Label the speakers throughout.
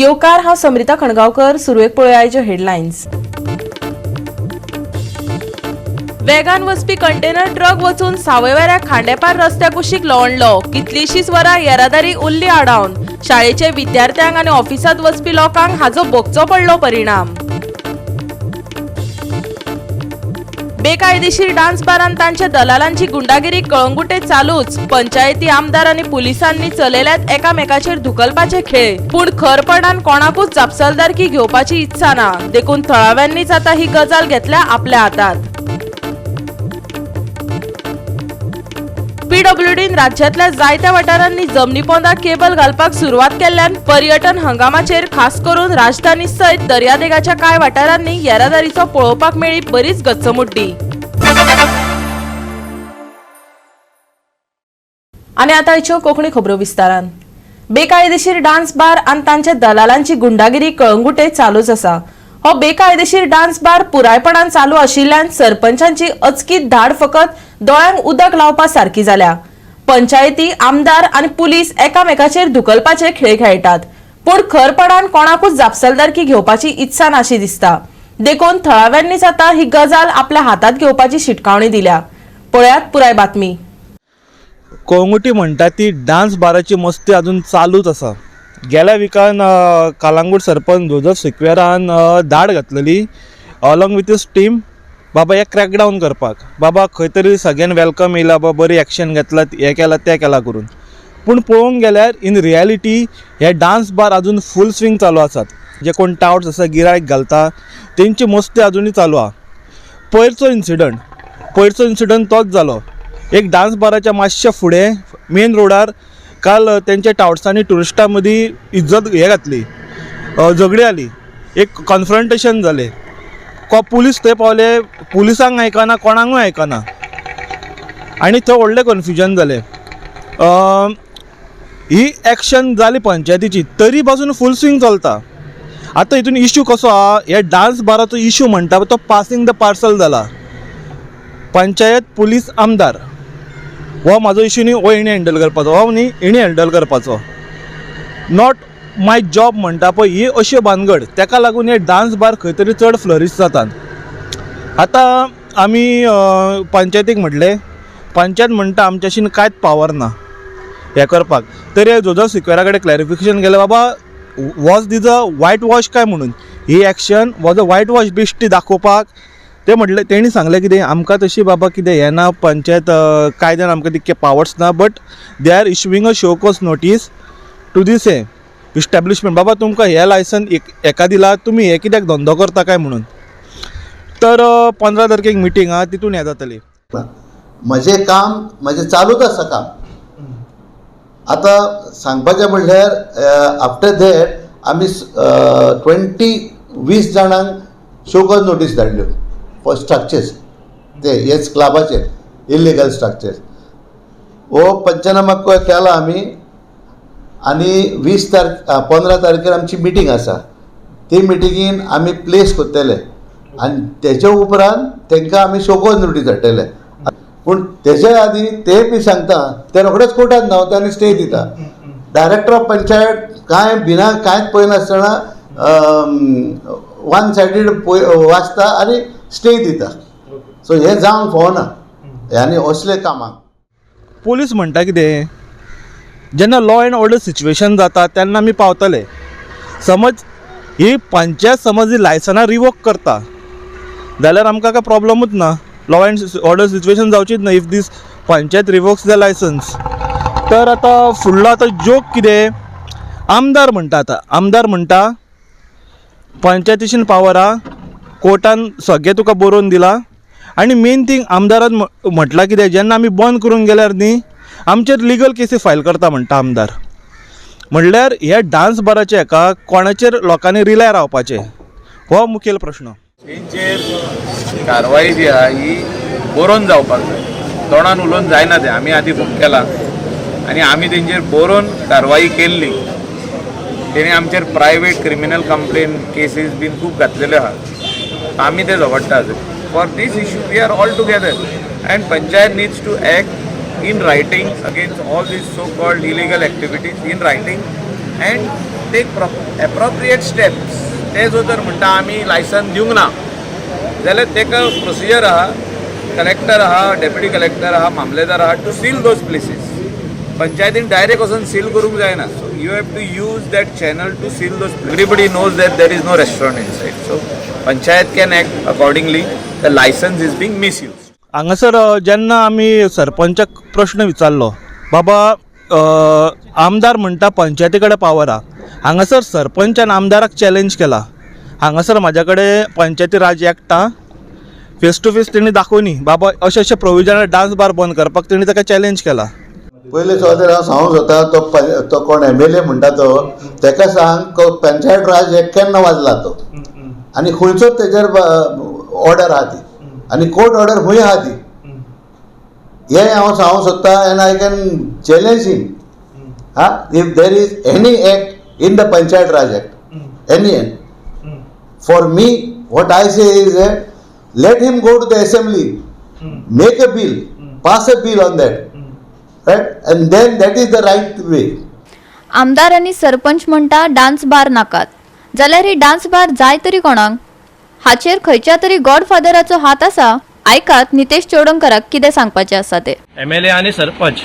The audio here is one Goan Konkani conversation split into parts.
Speaker 1: येवकार. हांव समरिता खणगांवकर. सुरवेक पळोवया आयच्यो हेडलायन्स. वेगान वचपी कंटेनर ट्रक वचून सावयवेऱ्या खांडेपार रस्त्या कुशीक लवणलो. कितलीशीच वरां येरादारी उरली आडावन. शाळेचे विद्यार्थ्यांक आनी ऑफिसांत वचपी लोकांक हाचो भोगचो पडलो परिणाम. बेकायदेशीर डान्स बारान तांच्या दलालांची गुंडागिरी कळंगुटे चालूच. पंचायती, आमदार आनी पुलिसांनी चलयल्यात एकामेकाचेर धुकलपाचे खेळ. पूण खरपणान कोणाकूच जापसालदारकी घेवपाची इत्सा ना, देखून थळाव्यांनीच आता ही गजाल घेतल्या आपल्या हातात. पीडब्ल्यूडीन राज्यातल्या जायत्या वाठारांनी जमनीपोंदा केबल घालपाक सुरवात केल्ल्यान पर्यटन हंगामाचेर खास करून राजधानी सयत दर्यादेगाच्या कांय वाठारांनी येरादारीचो पळोवपाक मेळ्ळी बरीच गच्चमुड्डी. आनी आतां आयच्यो कोंकणी खबरो विस्तारान. बेकायदेशीर डान्स बार आनी तांच्या दलालांची गुंडागिरी कळंगुटे चालूच आसा. हो बेकायदेशीर डान्स बार पुरायपणान चालू आशिल्ल्यान सरपंचांची अचकीत धाड फकत दोळ्यांक उदक लावपा सारकी जाल्या. पंचायती, आमदार आनी पुलीस एकामेकाचेर धुकलपाचे खेळ खेळटात, पूण खरपणान कोणाकूच जापसालदारकी घेवपाची इत्सा नाशी दिसता. देखून थळाव्यांनीच आतां ही गजाल आपल्या हातात घेवपाची शिटकावणी दिल्या. पळयात पुराय बातमी.
Speaker 2: कळंगुटी म्हणटा ती डान्स बाराची मस्ती अजून चालूच आसा. गेल्या विकान कालांगूट सरपंच जोजफ सिक्वेरान धाड घातलेली अलॉंग विथ his team, बाबा हे क्रॅकडावन करपाक, बाबा खंय तरी सगळ्यान welcome येयला, बाबा बरी एक्शन घेतला, हें केलां, तें केलां करून. पूण पळोवंक गेल्यार इन रियलिटी हे डान्स बार अजून फूल स्विंग चालू आसात. जे कोण टावट्स आसा, गिरायक घालता, तेंची मस्ती अजुनूय चालू आहा. पयरचो इन्सिडंट तोच जालो. एक डान्स बाराच्या मातशें फुडें मेन रोडार काल तेंच्या टावट्सांनी ट्युरिस्टां मदीं इज्जत हें घातली, झगडी जाली, एक कॉन्फ्रंटेशन जालें. पुलीस थंय पावले, पुलिसांक आयकना, कोणाकूय आयकना आनी थंय व्हडलें कन्फ्युजन जालें. ही एक्शन जाली पंचायतीची, तरी पासून फूल स्विंग चलता. आतां हितून इशू कसो आहा, हे डान्स बाराचो इशू म्हणटा तो पासिंग the parcel जाला. पंचायत, पुलीस, आमदार, हो म्हाजो इशू न्ही, हो हेणी हँडल करपाचो, हो न्ही हेणी हँडल करपाचो, not my job म्हणटा पळय, ही अश्यो भानगड. तेका लागून हे डान्स बार खंय तरी चड फ्लरीश जातात. आतां आमी पंचायतीक म्हटलें, पंचायत म्हणटा आमच्याशीन कांयच पावर ना हें करपाक. तरी जोजफ सिक्वेरा कडेन क्लॅरिफिकेशन केलें, बाबा was this a white wash काय म्हणून, ही action was a white wash बेश्टी दाखोवपाक. ते म्हटलें, तेणी सांगलें कितें, आमकां तशी बाबा कितें हें ना, पंचायत कायद्यान आमकां तितके पावर्स ना, but they are issuing a show cause notice to this हे इस्टॅब्लिशमेंट, बाबा तुमकां हें लायसन एक हेका दिलां, तुमी हें कित्याक धंदो करता काय म्हणून. तर 15 तारखेक मिटींग आहा, तितून हें जातली.
Speaker 3: म्हजें काम, म्हजें चालूच आसा काम. आतां सांगपाचें म्हणल्यार आफ्टर that आमी 20 20 जाणांक शोकॉज नोटीस धाडल्यो फॉर स्ट्रक्चर्स, ते हेच क्लबाचे इलिगल स्ट्रक्चर्स. हो पंचनामा केला आमी आनी 20 तारखे, 15 तारखेर आमची मिटींग आसा. ती मिटिंगेन आमी प्लेस करतले आनी तेच्या उपरांत तांकां आमी शोकॉज नोटीस धाडटले. पूण तेच्या आदी ते बी सांगता, ते रोखडेच कोर्टात धांवता आनी स्टे दिता. डायरेक्टर ऑफ पंचायत कांय बिना कांयच पळयनासतना वन सायडीड पळय वाचता आनी स्टे दिता. सो हें जावंक फावना आनी असले कामाक
Speaker 2: पोलीस म्हणटा कितें, जेन्ना लॉ एंड ऑर्डर सिच्युएशन जाता तेन्ना आमी पावतले. समज ही पंचायत समज ही लायसनां रिवोक करता जाल्यार आमकां काय प्रॉब्लमूच ना, लॉ एंड ऑर्डर सिच्युएशन जावचीच ना if this panchayat revokes the licence. तर आतां फुडलो आतां जोक कितें, आमदार म्हणटा, आतां आमदार म्हणटा पंचायतीशीन पावर आहा, कोर्टान सगळें तुका बरोवन दिलां. आनी मेन थींग आमदारान म्हटलां कितें, जेन्ना आमी बंद करूंक गेल्यार न्ही आमचेर लिगल केसी फायल करता म्हणटा आमदार. म्हणल्यार हे डान्स बाराचे हेका कोणाचेर लोकांनी रिलाय रावपाचें, हो मुखेल प्रश्न.
Speaker 4: तेंचेर कारवाई जी आहा ही बरोवन जावपाक जाय, तोंडान उलोवन जायना तें. आमी आदी खूब केलां आनी आमी तेंचेर बरोवन कारवाई केल्ली. तेणी आमचेर प्रायवेट क्रिमिनल कंप्लेन केसीस बीन खूब घातलेल्यो आहा. आमी ते झगडटा. For this issue we are all together and panchayat needs to act in writing against all these so called illegal activities in writing and take appropriate steps. ते जो जर म्हणटा आमी लायसन दिवंक ना जाल्यार ताका प्रोसिजर आहा, कलेक्टर आहा, डेप्युटी कलेक्टर आहा, मामलेदार आहा, टू सील those places. पंचायतीन डायरेक्ट वचून सील करूंक जायना, so you have to use that channel to seal those. Everybody knows that there is no restaurant inside, so panchayat can act accordingly. The licence is being misuse.
Speaker 2: हांगासर जेन्ना आमी सरपंचाक प्रश्न विचारलो, बाबा आमदार म्हणटा पंचायती कडेन पावर आहा, हांगासर सरपंचान आमदाराक चॅलेंज केला. हांगासर म्हाज्या कडेन पंचायती राज एक्ट आहा, फेस टू फेस तेणी दाखोवनी बाबा अशें अशें प्रोविजन डांस बार बंद करपाक तेणी ताका चॅलेंज केला.
Speaker 3: पयले सुवातेर हांव सांगूंक सोदता, तो कोण एमएलए म्हणटा तो तेका सांग, पंचायत राज एक्ट केन्ना वाजला तो आनी खंयचो तेजेर ऑर्डर आहा ती आनी कोर्ट ऑर्डर खंय आहा ती, हें हांव सांगूंक सोदता. And I can challenge him. हा, if there is any act in the Panchayat Raj Act, any act, for me what I say is that let him go to the assembly, make a bill, pass a bill on that, right, and then that is the right way.
Speaker 5: आमदार आनी सरपंच म्हणटा डान्स बार नाकात, जाल्यार ही डान्स बार जाय तरी कोणाक? हाचेर खंयच्या तरी गॉडफादराचो हात आसा. आयकात नितेश चोडणकराक कितें सांगपाचें आसा तें.
Speaker 6: एमएलए आनी सरपंच.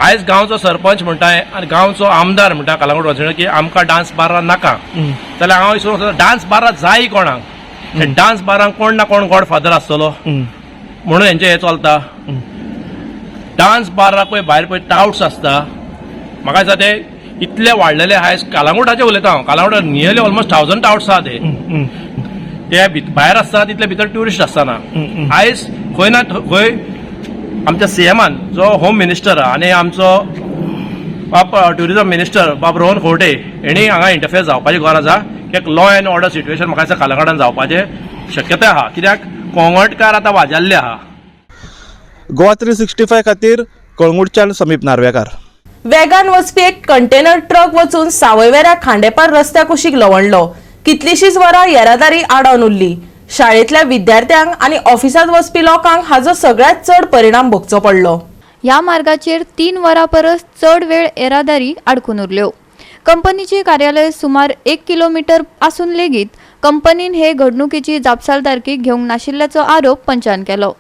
Speaker 6: आयज गांवचो सरपंच म्हणटा आनी गांवचो आमदार म्हणटा कलंगूट वचून की आमकां डान्स बारां नाका, जाल्यार हांव विसरूंक, डान्स बारां जाय कोणाक? डान्स बारांक कोण ना कोण गॉड फादर आसतलो म्हणून हेंचें हें चलता. डान्स बाराक पळय भायर पळय टावट्स आसता. म्हाका दिसता ते इतले वाडलेले. आयज कलंगूटाचें उलयता हांव, कलंगूटार नियरली ऑलमोस्ट 1000 टावट्स आहा. ते ते भायर आसता तितले भितर ट्युरिस्ट आसतना आयज खंय ना खंय आमच्या सीएमान जो होम मिनिस्टर आहा आनी आमचो बाब ट्युरिजम मिनिस्टर बाब रोहन खंवटे हेणी हांगा इंटरफेअर जावपाची गरज आहा, कित्याक लॉ एन्ड ऑर्डर सिट्युएशन म्हाका दिसता कलंगडान जावपाचें शक्यताय आहा, कित्याक कोंगटकार आतां वाजाल्ले आहा.
Speaker 2: गोवा 365 खातीर कळंगूटच्यान समीप नार्वेकार.
Speaker 1: वेगान वचपी एक कंटेनर ट्रक वचून सावयवेऱ्या खांडेपार रस्त्या कुशीक लवणलो. कितलीशीच वरां येरादारी आडावन उरली. शाळेंतल्या विद्यार्थ्यांक आनी ऑफिसांत वचपी लोकांक हाजो सगळ्यांत चड परिणाम भोगचो पडलो.
Speaker 5: ह्या मार्गाचेर 3 वरां परस चड वेळ येरादारी आडकून उरल्यो. कंपनीचे कार्यालय सुमार 1 किलोमिटर आसून लेगीत कंपनीन हे घडणुकेची जापसालदारकी घेवंक नाशिल्ल्याचो आरोप पंचान केलो.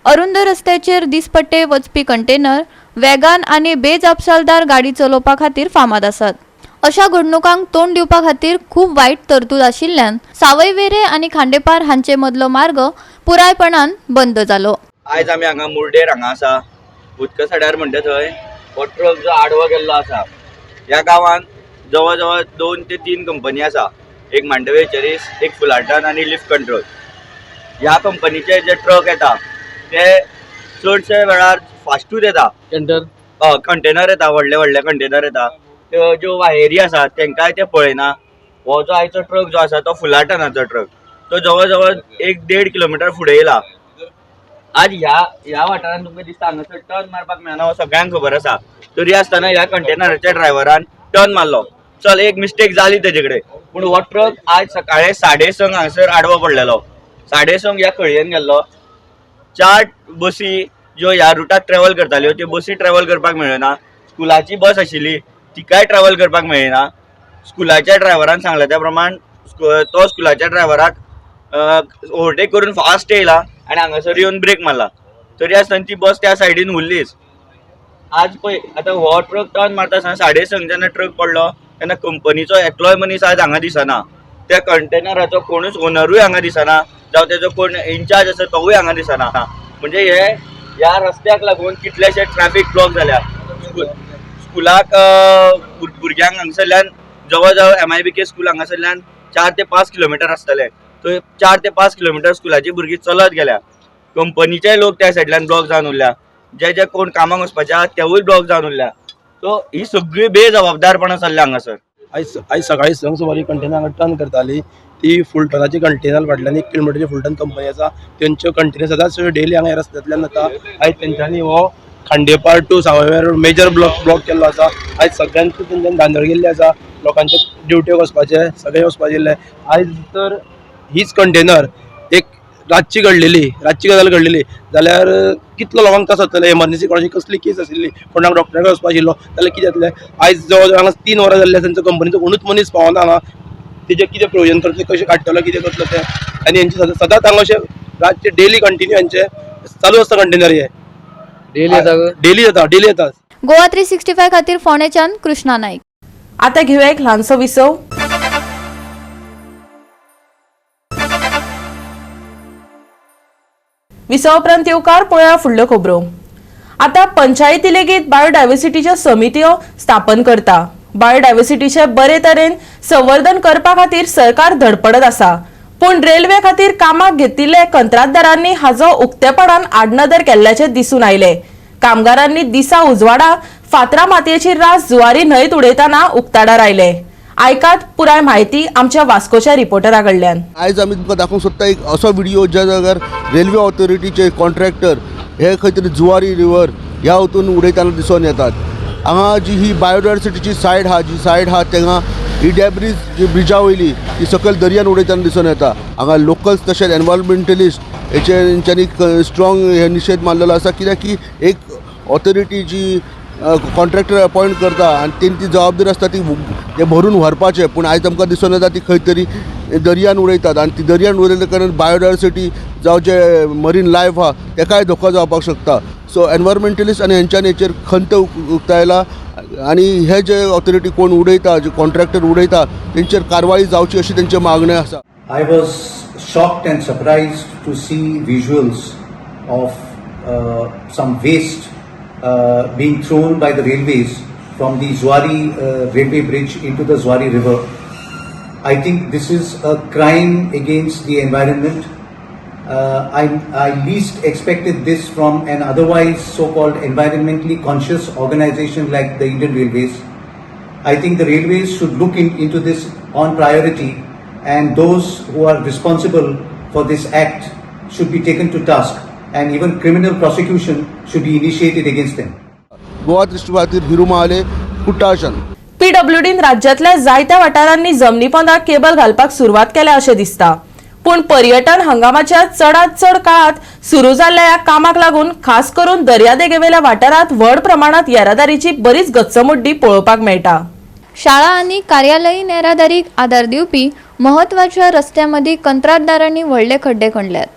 Speaker 5: अरुंद रस्त्याचेर दिसपट्टे वचपी कंटेनर वेगान आनी बेजापसालदार गाडी चलोवपा खातीर फामाद आसात. अशा घडणुकांक तोंड दिवपा खातीर खूब वायट तरतूद आशिल्ल्यान सावयवेरे आनी खांडेपार हांचे मदलो मार्ग पुरायपणान बंद जालो.
Speaker 7: आयज आमी हांगा मुर्डेर हांगा आसा, उदका सड्यार म्हणटा थंय. हो ट्रक जो आडवो गेल्लो आसा, ह्या गांवांत जवळ जवळ दोन ते तीन कंपनी आसा. एक मांडवी चरीस, एक फुलार्टन आनी लिफ्ट कंट्रोल. ह्या कंपनीचे जे ट्रक येता ते चडशे वेळार फास्टूच येता. हय, कंटेनर येता, व्हडले व्हडले कंटेनर येता. त्यो ज्यो वायरी आसा तेंकांय ते पळयना. हो जो आयचो ट्रक जो आसा तो फुलाटनाचो ट्रक, तो जवळ जवळ एक देड किलोमिटर फुडें येयला. आज ह्या ह्या वाठारांत तुमकां दिसता, हांगासर टर्न मारपाक मेळना हो सगळ्यांक खबर आसा. तरी आसतना ह्या कंटेनराच्या ड्रायव्हरान टर्न मारलो. चल, एक मिस्टेक जाली तेजे कडेन, पूण हो ट्रक आज सकाळी 6:30 हांगासर आडवो पडलेलो. 6:30 ह्या खळयेन गेल्लो. चार बसी ज्यो ह्या रुटाक ट्रॅव्हल करताल्यो त्यो बसी ट्रॅव्हल करपाक मेळना. स्कुलाची बस आशिल्ली, तिकाय ट्रॅव्हल करपाक मेळना. स्कुलाच्या ड्रायव्हरान सांगलें त्या प्रमाण तो स्कुलाच्या ड्रायव्हराक ओवरटेक करून फास्ट येयला आनी हांगासर येवन ब्रेक मारला. तरी आसतना ती बस त्या सायडीन उरलीच. आज पळय, आतां हो ट्रक टर्न मारता आसतना 6:30 जेन्ना ट्रक पडलो तेन्ना कंपनीचो एकलोय मनीस आज हांगा दिसना. त्या कंटेनराचो कोणूच ओनरूय हांगा दिसना, जावं तेजो कोण इन्चार्ज आसा तोवूय हांगा दिसना. म्हणजे हे ह्या रस्त्याक लागून कितलेशे ट्रॅफिक ब्लॉक जाल्या. स्कुलाक भुरग्यांक हांगसरल्यान जवळ जवळ एमआयबीके स्कूल हांगासरल्यान 4 ते 5 किलोमिटर आसतले. थंय 4 ते 5 किलोमिटर स्कुलाची भुरगीं चलत गेल्या. कंपनीचे लोक त्या सायडल्यान ब्लॉक जावन उरल्या. जे जे कोण कामाक वचपाचे आहा तेवूय ब्लॉक जावन उरल्या. सो ही सगळी बेजबाबदारपणां चल्ल्या हांगासर.
Speaker 8: आयज आयज सकाळी 6 सुमार कंटेनर हांगा टर्न करताली. ती फुलटनाची कंटेनर फाटल्यान 1 किलोमिटरची फुलटन कंपनी आसा. तेंच्यो कंटेनर सदांच डेली हांगा ह्या रस्त्यांतल्यान वता. आयज तेंच्यांनी हो Khandepar to Savoiverem major block block केल्लो आसा. आयज सगळ्यांचे तेंच्यांनी धांदळ केल्ली आसा. लोकांचे ड्युटेक वचपाचे, सगळे वचपाचे आशिल्ले. आयज तर हीच कंटेनर एक रातची घडलेली, रातची गजाल घडलेली जाल्यार कितलो लोकांक त्रास जातले. एमर्जन्सी कोणाची कसली केस आशिल्ली, कोणाक डॉक्टरा कडेन वचपा आशिल्लो जाल्यार कितें जातलें. आयज जवळ जवळ हांगा 3 वरां जाल्ली आसा, तेंचो कंपनीचो कोणूच मनीस पावना हांगा. तेजें कितें प्रोविजन करतले, कशें काडटलो, कितें करतलो तें. आनी हेंचे सदांच हांगा अशें रातचे डेली कंटिन्यू हेंचे चालू आसता कंटेनर हे डेली येता, डेली येता.
Speaker 5: गोवा 365 खातीर फोंडेच्यान कृष्णा नाईक.
Speaker 1: आता घेऊया एक ल्हानसो विसव. विसवा उपरांत येवकार पळया फुडल्यो खबरो. आता पंचायती लेगीत बायोडायव्हर्सिटीच्यो समित्यो स्थापन करता. बायोडायव्हर्सिटीचे बरे तरेन संवर्धन करपा खातीर सरकार धडपडत आसा, पूण रेल्वे खातीर कामाक घेतिल्ले कंत्राटदारांनी हाजो उक्तेपणान आडनदर केल्ल्याचें दिसून आयलें. कामगारांनी दिसा उजवाडा फातरा मातयेची रास जुवारी न्हंयत उडयतना उक्ताडार आयले. आयकात पुराय म्हायती आमच्या वास्कोच्या रिपोर्टरा कडल्यान.
Speaker 3: आयज आमी तुमकां दाखोवंक सोदता एक असो व्हिडिओ ज्या जाग्यार रेल्वे ऑथॉरिटीचे कॉन्ट्रॅक्टर हे खंय तरी जुवारी रिवर ह्या हितून उडयतना दिसून येतात. हांगा जी ही बायोडायवर्सिटीची सायड आहा, जी सायड आहा तेंगा ही डेब्रीज जी ब्रिजा वयली ती सकयल दर्यान उडयतना दिसून येता. हांगा लोकल्स तशेंच एनवायरमेंटलिस्ट हेचे हेंच्यांनी स्ट्रॉंग हे निशेध मारलेलो आसा, कित्याक की एक ऑथॉरिटी जी कॉन्ट्रॅक्टर अपॉयंट करता आनी तेंची जबाबदारी आसता ती ते भरून व्हरपाचें, पूण आयज आमकां दिसून येता ती खंय तरी दर्यान उडयतात आनी ती दर्यान उडयल्या कारणान बायोडायवर्सिटी जावं जे मरीन लायफ आहा तेकाय धोको जावपाक शकता. सो एनवायरमेंटलिस्ट आनी हेंच्यांनी हेचेर खंत उक्तायला आनी हे जे ऑथॉरिटी कोण उडयता, जे कॉन्ट्रॅक्टर उडयता तेंचेर कारवाय जावची अशी तेंची मागणी आसा.
Speaker 9: I was shocked and surprised to see visuals of some waste being thrown by the railways from the Zuari railway bridge into the Zuari river. I think this is a crime against the environment. I least expected this from an otherwise so-called environmentally conscious organization like the Indian Railways. I think the railways should look into this on priority, and those who are responsible for this act should be taken to task, and even criminal prosecution should be initiated against them.
Speaker 3: Goa दृष्टी खातीर हिरू महाले, कुट्टाळच्यान.
Speaker 1: पीडब्ल्यूडीन राज्यांतल्या जायत्या वाठारांनी जमनीपोंदा केबल घालपाक सुरवात केल्या अशें दिसता, पूण पर्यटन हंगामाच्या चडांत चड काळात सुरू जाल्ल्या ह्या कामाक लागून खास करून दर्यादेगेवेल्या वाठारांत व्हड प्रमाणात येरादारीची बरीच गच्चमुड्डी पळोवपाक मेळटा.
Speaker 5: शाळा आनी कार्यालयीन येरादारीक आदार दिवपी म्हत्वाच्या रस्त्यामदीं कंत्राटदारांनी व्हडले खड्डे खणल्यात.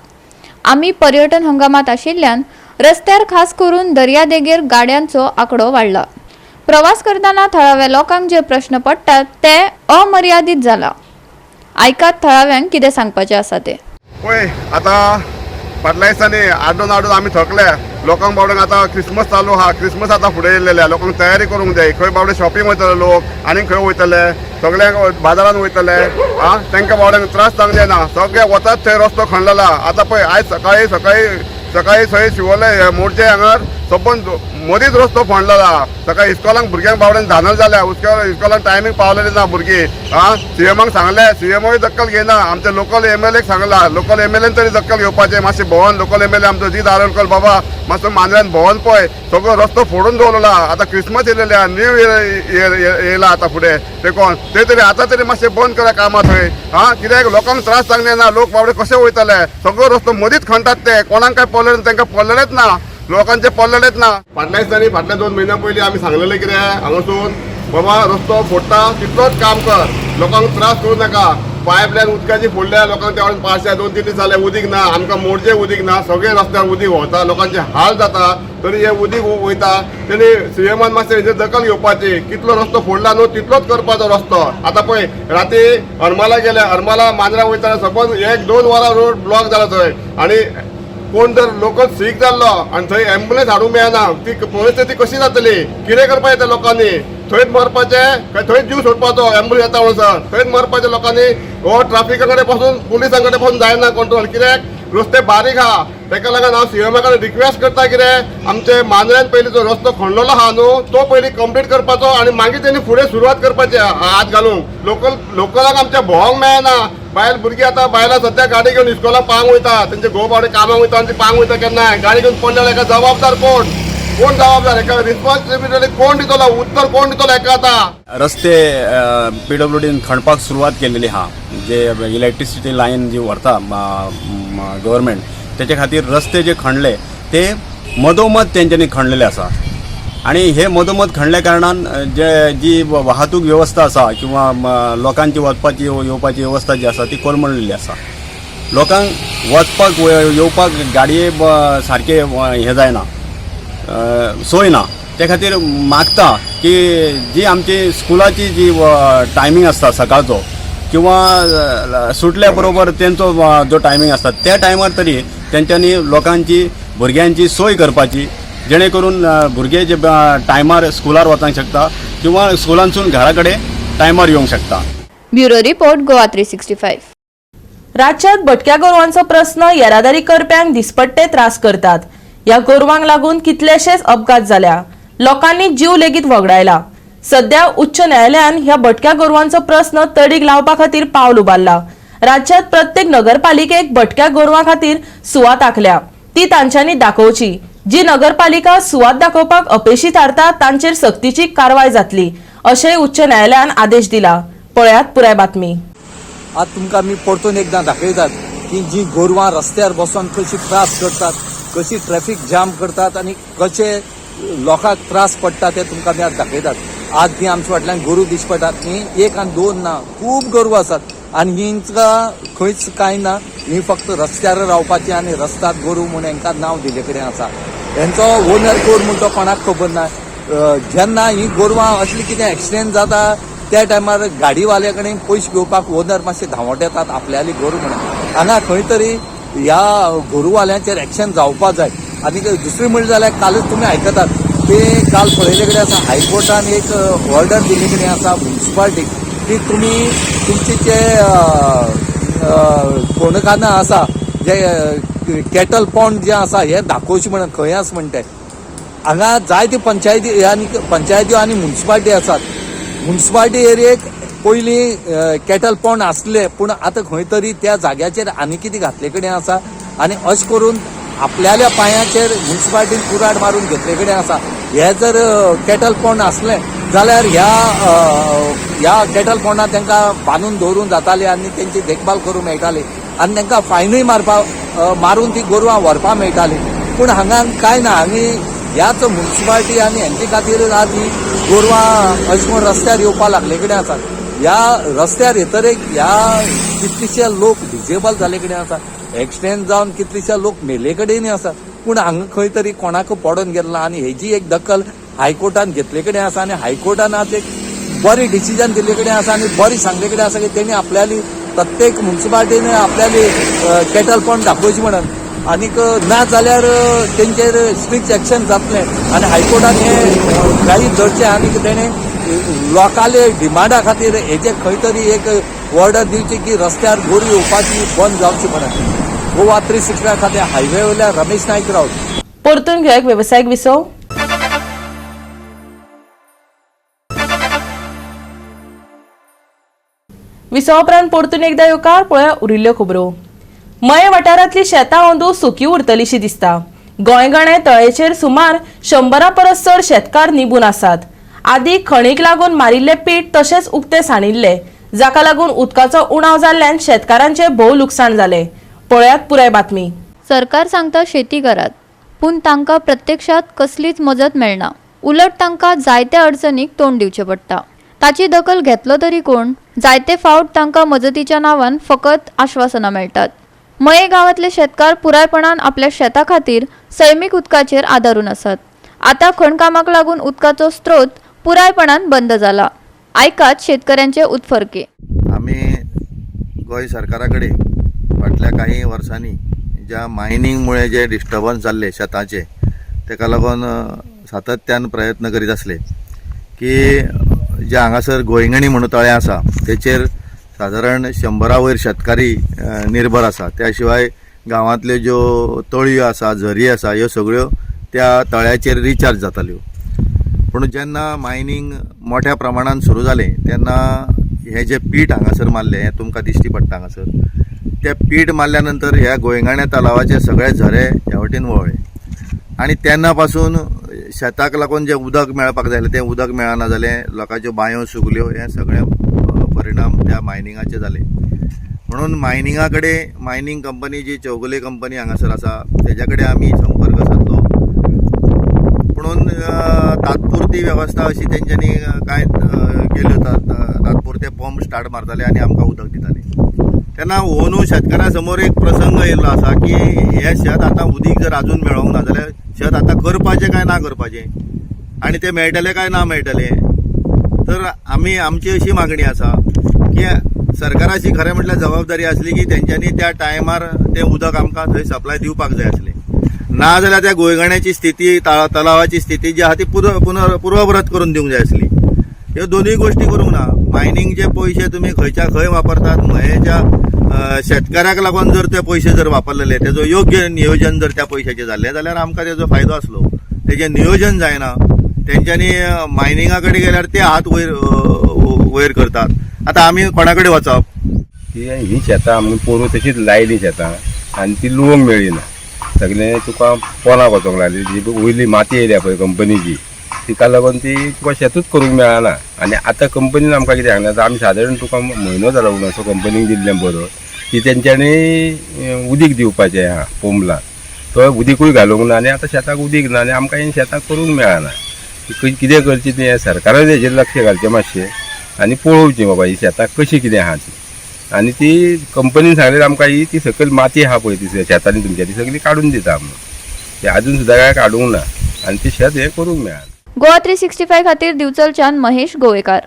Speaker 5: आमी पर्यटन हंगामात आशिल्ल्यान रस्त्यार खास करून दर्यादेगेर गाड्यांचो आंकडो वाडला. प्रवास करतना थळाव्या लोकांक जे प्रश्न पडटात ते अमर्यादीत जाला. आयकात थळाव्यांक कितें सांगपाचें आसा तें.
Speaker 10: पळय आतां फाटल्या दिसांनी आड्डून आड्डून आमी थकले. लोकांक बाबड्यांक आतां क्रिसमस चालू आहा, क्रिसमस आतां फुडें येयलेले, लोकांक तयारी करूंक जाय. खंय बाबडे शॉपिंग वयतले लोक, आनी खंय वयतले, सगळ्यांक बाजारान वयतले. आं, तांकां बाबड्यांक त्रास जावंक जायना. सगळे वतात थंय रस्तो खणलेला. आतां पळय आयज सकाळी सकाळी सकाळी थंय शिवोले मोडचे हांगार सबंद मदींच रस्तो फोंडलेला. सकाळी इस्कॉलांक भुरग्यांक बाबड्यांक धानल जाल्या, इस्कॉलांक टायमींग पावलेली ना भुरगीं. आं, सीएमाक सांगलें, सीएमूय दक्कल घेयना. आमचे लोकल एमएलएक सांगला, लोकल एमएलएन तरी दक्कल घेवपाचें. मातशें भोंवन लोकल एमएलए आमचो जीत आरोलकर बाबा मातसो मांद्र्यान भोंवन पळय, सगळो रस्तो फोडून दवरला. आतां क्रिसमस येयलेले, न्यू इयर येयला आतां फुडें, देखून ते तरी आतां तरी मातशें बंद करा कामां थंय. आं, कित्याक लोकांक त्रास जावंक जायना. लोक बाबडे कशे वयतले, सगळो रस्तो मदींच खणटात ते. कोणाक काय पडलेलें, तांकां पडलेलेंच ना, लोकांचे पडलेलेच ना. फाटल्या दिसांनी फाटल्या 2 म्हयन्या पयलीं आमी सांगलेलें कितें हांगासून, बाबा रस्तो फोडटा तितलोच काम कर, लोकांक त्रास करूं नाका. पायपलायन उदकाची फोडल्या, लोकांक त्या पावसा 2-3 दीस जाले उदीक ना. आमकां मोडचे उदीक ना, सगळे रस्त्यार उदीक व्हांवता, लोकांचे हाल जाता, तरी हे उदीक वयता. तेणी सीएमान मातशें हेजेर दखल घेवपाची. कितलो रस्तो फोडला न्हू तितलोच करपाचो रस्तो. आतां पळय राती हरमाला गेले, हरमाला मांद्रा वयतना सपोज 1-2 वरां रोड ब्लॉक जाला थंय, आनी कोण जर लोकल सीक जाल्लो आनी थंय एम्बुलन्स हाडूंक मेळना, ती परिस्थिती कशी जातली? कितें करपाक येता लोकांनी? थंयच मरपाचें काय थंयच जीव सोडपाचो? एम्बुलन्स येता म्हणसर थंयच मरपाचें लोकांनी. हो ट्राफिका कडेन पासून पुलिसां कडेन पासून जायना कंट्रोल, कित्याक रस्ते बारीक आहा. तेका लागून हांव सीएमा कडेन रिक्वेस्ट करता कितें, आमचे मांद्र्यान पयलीं जो रस्तो खणलेलो आहा न्हू तो पयलीं कंप्लीट करपाचो आनी मागीर तेणी फुडें सुरवात करपाची हात घालूंक. लोकलाक आमच्या भोंवंक मेळना. बायल भुरगीं आतां बायलां सद्या गाडी घेवन इस्कॉलाक पांग वयता, तेंचे घोव बावडे कामाक वयता आनी ती पांग वयता केन्नाय गाडी घेवन पडले. हेका जबाबदार कोण? कोण जबाबदार हेका? रिस्पॉन्सिबिलिटी कोण दितलो? उत्तर कोण दितलो हेका आतां?
Speaker 11: रस्ते पीडब्ल्यू डीन खणपाक सुरवात केलेली आहा, जे इलेक्ट्रिसिटी लायन जी व्हरता गव्हर्मेंट तेचे खातीर रस्ते जे खणले ते मदोमद तेंच्यांनी खणलेले आसा आनी हे मदोमद खणल्या कारणान जे जी वाहतूक वेवस्था आसा किंवा लोकांची वचपाची येवपाची वेवस्था जी आसा ती कोलमडलेली आसा. लोकांक वचपाक येवपाक गाडये सारकें हें जायना, सोय ना. ते खातीर मागता की जी आमची स्कुलाची जी टायमींग आसता सकाळचो किंवा सुटल्या बरोबर तेंचो जो टायमींग आसता त्या टायमार तरी तेंच्यांनी लोकांची भुरग्यांची सोय करपाची, जेणे करून भुरगे जे टायमार स्कुलार वचूंक शकता किंवा स्कुलांसून घरा कडेन टायमार येवंक शकता.
Speaker 5: Bureau report, Goa 365.
Speaker 1: राज्यात भटक्या गोरवांचो प्रस्न येरादारी करप्यांक दिसपट्टे त्रास करतात. ह्या गोरवांक लागून कितलेशेच अपघात जाल्या, लोकांनी जीव लेगीत वगडायला. सध्या उच्च न्यायालयान ह्या भटक्या गोरवांचो प्रस्न तडीक लावपा खातीर पावल उबारला. राज्यात प्रत्येक नगरपालिकेक भटक्या गोरवां खातीर सुवात आंखल्या, ती तांच्यांनी दाखोवची. जी नगरपालिका सुवात दाखोवपाक अपेशी थारता तांचेर सक्तीची कारवाय जातली अशेंय उच्च न्यायालयान आदेश दिला. पळयात पुराय बातमी.
Speaker 12: आज तुमकां आमी परतून एकदां दाखयतात की जी गोरवां रस्त्यार बसून कशी त्रास करतात, कशी ट्रॅफिक जाम करतात आनी कशे लोकांक त्रास पडटा ते तुमकां आमी आज दाखयतात. आज ही आमच्या फाटल्यान गोरू दिश्टी पडटात न्ही, एक आनी दोन ना, खूब गोरवां आसात आनी हिंकां खंयच कांय ना, ही फक्त रस्त्यार रावपाची आनी रस्त्यार गोरू म्हूण हेंकां नांव दिल्ले कडेन आसा. हेंचो ओनर कोण म्हूण तो कोणाक खबर ना. जेन्ना ही गोरवां असली कितें एक्सिडेंट जाता त्या टायमार गाडीवाल्या कडेन पयशे घेवपाक ओनर मातशे धांवट येतात आपल्याली गोरू म्हणून. हांगा खंय तरी ह्या गोरूवाल्यांचेर एक्शन जावपा जाय. आनी दुसरी म्हणलें जाल्यार कालच तुमी आयकतात की काल पळयले कडेन आसा हायकोर्टान एक ऑर्डर दिल्ले कडेन आसा म्युन्सिपाल्टीक की तुमी तुमचे जे कोणकाना आसा जे कॅटल पॉन्ड जे आसा हे दाखोवचे म्हणून खंय आसा म्हणटे. हांगा जायते पंचायती आनी पंचायत्यो आनी म्युन्सिपाल्टी आसात. म्युन्सिपाल्टी एरियेक पयलीं कॅटल पॉन्ड आसले पूण आतां खंय तरी त्या जाग्याचेर आनी कितें घातले कडेन आसा आनी अशें करून आपल्याल्या पांयाचेर म्युन्सिपाल्टीन कुराड मारून घेतले कडेन आसा. हे जर कॅटल पॉन्ड आसले जाल्यार ह्या ह्या कॅटल पॉन्डाक तांकां बांदून दवरून जाताले आनी तेंची देखभाल करूंक मेळटाली आनी तांकां फायनूय मारून ती गोरवां व्हरपाक मेळटाली. पूण हांगा कांय ना. आनी ह्याच म्युन्सिपाल्टी आनी हेंचे खातीर आज ही गोरवां अशें करून रस्त्यार येवपाक लागले कडेन आसात. ह्या रस्त्यार येतरेक ह्या कितलेशे लोक डिजेबल जाले कडेन आसा, एक्सिडेंट जावन कितलेशे लोक मेले कडेनय आसा. पूण हांगा खंय तरी कोणाक पडोन गेल्लो ना आनी हेजी एक दखल हायकोर्टान घेतले कडेन आसा आनी हायकोर्टान आज एक बरी डिसिजन दिल्ले कडेन आसा आनी बरी सांगले कडेन आसा की तेणी आपल्याली प्रत्येक म्युन्सिपाल्टीन आपल्याली कॅटल पॉन्ड दाखोवची म्हणून आनीक ना जाल्यार तेंचेर स्ट्रिक्ट एक्शन जातलें आनी हायकोर्टान हें ग्राहीत धरचें आनी तेणें लोकांले डिमांडा खातीर हेजेर खंय तरी एक ऑर्डर दिवची की रस्त्यार गोरी येवपाची बंद जावची म्हणून. गोवा 365 खातीर हायवे वयल्या रमेश नायक रावत.
Speaker 1: परतून घेवया एक वेवसायीक विसव. विसवा उपरांत परतून एकदा येवकार. पळया उरिल्ल्यो खबरो. मये वाठारांतली शेतां अंदू सुकी उरतलीशी दिसता. गोंयगणे तळेचेर सुमार 100 परस चड शेतकार निबून आसात. आदी खणीक लागून मारिल्ले पीठ तशेंच उक्ते सांडिल्ले, जाका लागून उदकाचो उणाव जाल्ल्यान शेतकारांचे भोव लुकसाण जाले. पळयात पुराय बातमी.
Speaker 5: सरकार सांगता शेती करात, पूण तांकां प्रत्यक्षात कसलीच मजत मेळना. उलट तांकां जायत्या अडचणीक तोंड दिवचें पडटा. ताची दखल घेतलो तरी कोण? जायते फावट तांकां मजतीच्या नांवान फकत आश्वासनां मेळटात. मये गांवांतले शेतकार पुरायपणान आपल्या शेता खातीर सैमीक उदकाचेर आदारून आसात. आतां खणकामाक लागून उदकाचो स्रोत पुरायपणान बंद जाला. आयकात शेतकऱ्यांचे उत्फर्के.
Speaker 13: आमी गोंय सरकारा कडेन फाटल्या काही वर्सांनी ज्या मायनींग मुळे जे डिस्टर्बन्स जाल्ले शेताचे तेका लागून सातत्यान प्रयत्न करीत आसले की जे हांगासर गोंयगणी म्हणून तळें आसा तेचेर सादारण 100 वयर शेतकारी निर्भर आसा. त्या शिवाय गांवांतल्यो ज्यो तळयो आसा, झरी आसा, ह्यो सगळ्यो त्या तळ्याचेर रिचार्ज जाताल्यो. पूण जेन्ना मायनींग मोठ्या प्रमाणान सुरू जालें तेन्ना हें जें पीठ हांगासर मारलें हें तुमकां दिश्टी पडटा हांगासर. तें पीठ मारल्या नंतर ह्या गोंयगाण्या तलावाचे सगळे झरे ह्या वटेन वळ्ळे आनी तेन्ना पासून शेताक लागून जें उदक मेळपाक जाय तें उदक मेळना जालें, लोकांच्यो बांयो सुकल्यो, हें सगळें परिणाम त्या मायनिंगाचे जाले. म्हणून मायनिंगा कडेन, मायनींग कंपनी जी चौगुले कंपनी हांगासर आसा तेज्या कडेन आमी संपर्क सादलो, पुणून तात्पुरती वेवस्था अशी तेंच्यांनी कांय केल्यो, तात्पुरते पंप स्टार्ट मारताले आनी आमकां उदक दिताले. तेन्ना अंदू शेतकारां समोर एक प्रसंग येयल्लो आसा की हें शेत आतां उदीक जर आजून मेळोंक ना जाल्यार शेत आतां करपाचें काय ना करपाचें आनी तें मेळटलें काय ना मेळटलें. तर आमी आमची अशी मागणी आसा की सरकाराची खरें म्हटल्यार जबाबदारी आसली की तेंच्यांनी त्या टायमार तें उदक आमकां थंय सप्लाय दिवपाक जाय आसलें. ना जाल्यार त्या गोंयगाण्याची स्थिती, तलावाची स्थिती जी आसा ती पुर्वव्रत करून दिवंक जाय आसली. ह्यो दोनूय गोश्टी करूंक ना. मायनिंगचे पयशे तुमी खंयच्या खंय वापरतात, मयेच्या शेतकाराक लागून जर ते पयशे जर वापरलेले तेजो योग्य नियोजन जर त्या पयशाचें जाल्लें जाल्यार आमकां तेजो फायदो आसलो. तेजें नियोजन जायना, तेंच्यांनी मायनिंगा कडेन गेल्यार ते हात वयर वयर करतात. आतां आमी कोणा कडेन वचप?
Speaker 14: ती ही शेतां आमी पोरूं तशीच लायली शेतां आनी ती लुवंक मेळ्ळी ना. सगळें तुका पोनाक वचोंक लागली. जी वयली माती येयल्या पळय कंपनीची, तिका लागून ती तुका शेतूच करूंक मेळना. आनी आतां कंपनीन आमकां कितें सांगलें, आतां आमी सादारण तुका म्हयनो जालो म्हणून असो कंपनीक दिल्लें बरोवन की तेंच्यांनी उदीक दिवपाचें आहा पंपला, तो उदीकूय घालूंक ना आनी आतां शेताक उदीक ना आनी आमकां हें शेताक करूंक मेळना. कितें करचें तें सरकारान हेजेर लक्ष घालचें मातशें आनी पळोवचें बाबा ही शेतां कशीं कितें आहा ती. आनी ती कंपनीन सांगलें आमकां ही ती सकयल माती आहा पळय ती शेतांनी तुमच्या ती सगळी काडून दिता म्हणून, ती आजून सुद्दां कांय काडूंक ना आनी ती शेत हें करूंक मेळना.
Speaker 5: गोवा 365 खातीर दिवचलच्यान महेश गोवेकार.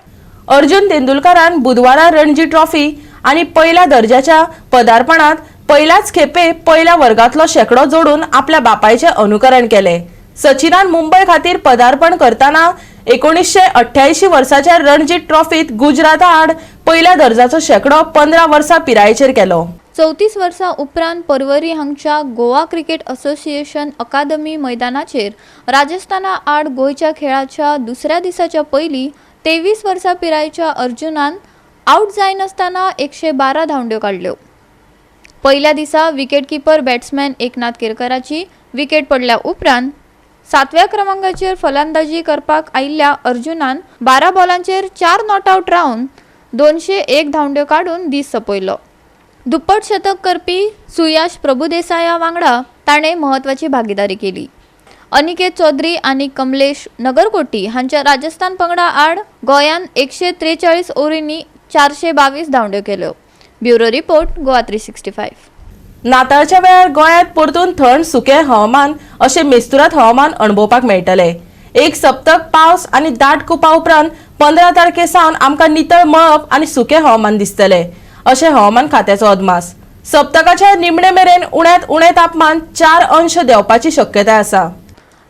Speaker 1: अर्जुन तेंडुलकारान बुधवारा रणजी ट्रॉफी आनी पयल्या दर्जाच्या पदार्पणात पयल्याच खेपे पयल्या वर्गातलो शेंकडो जोडून आपल्या बापायचें अनुकरण केलें. सचिनान मुंबय खातीर पदार्पण करतना 1988 वर्साच्या रणजी ट्रॉफीत गुजराता आड पयल्या दर्जाचो शेंकडो 15 वर्सां पिरायेचेर केलो.
Speaker 5: 34 वर्सां उपरांत पर्वरी हांगच्या गोवा क्रिकेट असोसिएशन अकादमी मैदानाचेर राजस्थाना आड गोंयच्या खेळाच्या दुसऱ्या दिसाच्या पयलीं 23 वर्सां पिरायेच्या अर्जुनान आवट जायनासतना 112 धांवड्यो काडल्यो. पयल्या दिसा विकेटकीपर बॅट्समॅन एकनाथ केरकराची विकेट पडल्या उपरांत 7व्या क्रमांकाचेर फलंदाजी करपाक आयिल्ल्या अर्जुनान 12 बॉलांचेर 4 not out रावन 201 धांवड्यो काडून दीस सोंपयलो. दुप्पट शतक करपी सुयाश प्रभुदेसाया वांगडा ताणें म्हत्वाची भागीदारी केली. अनिकेत चौधरी आनी कमलेश नगरकोटी हांच्या राजस्थान पंगडा आड गोंयान 143 ओव्हरींनी 422 धांवड्यो केल्यो. Bureau report, Goa 365.
Speaker 1: नाताळच्या वेळार गोंयांत परतून थंड सुकें हवामान अशें मेस्तुरात हवामान अणभवपाक मेळटलें. एक सप्तक पावस आनी दाट कुपा उपरांत 15 तारखे सावन आमकां नितळ मळब आनी सुकें हवामान दिसतलें अशें हवामान खात्याचो अदमास. सप्तकाच्या निमणे मेरेन उण्यांत उणें तापमान 4 अंश देंवपाची शक्यताय आसा.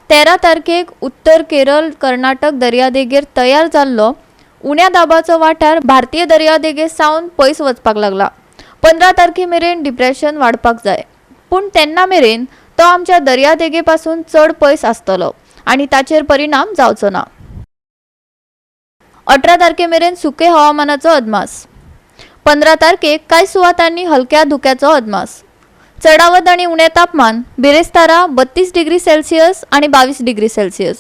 Speaker 5: 13 तारखेक उत्तर केरळ कर्नाटक दर्यादेगेर तयार जाल्लो उण्या दाबाचो वाठार भारतीय दर्यादेगे सावन पयस वचपाक लागला. 15 तारखे मेरेन डिप्रेशन वाडपाक जाय, पूण तेन्ना मेरेन तो आमच्या दर्यादेगे पासून चड पयस आसतलो आनी ताचेर परिणाम जावचो ना. 18 तारखे मेरेन सुके हवामानाचो अदमास. 15 तारखेक कांय सुवातांनी हलक्या धुक्याचो अदमास. चडावत आनी उणें तापमान बिरेस्तारा 32 डिग्री सेल्सियस आनी 22 डिग्री सेल्सियस.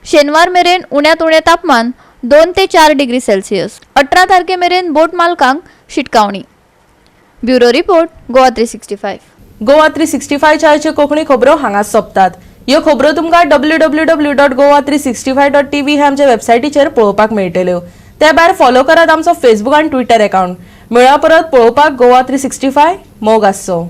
Speaker 5: शेनवार मेरेन उण्यांत उणें तापमान 2 ते 4 डिग्री सेल्सियस. 18 तारखे मेरेन बोट मालकांक शिटकावणी. Bureau report, Goa 365.
Speaker 1: Goa 365 Konkani खबरो हांगा सोंपतात. ह्यो खबरो तुमकां www.goa365.tv ह्या आमच्या वेबसायटीचेर पळोवपाक मेळटल्यो. त्या भायर फॉलो करात आमचो फेसबूक आनी ट्विटर अकाउंट. मेळ्ळा परत पळोवपाक गोवा 365. मोग आसचो.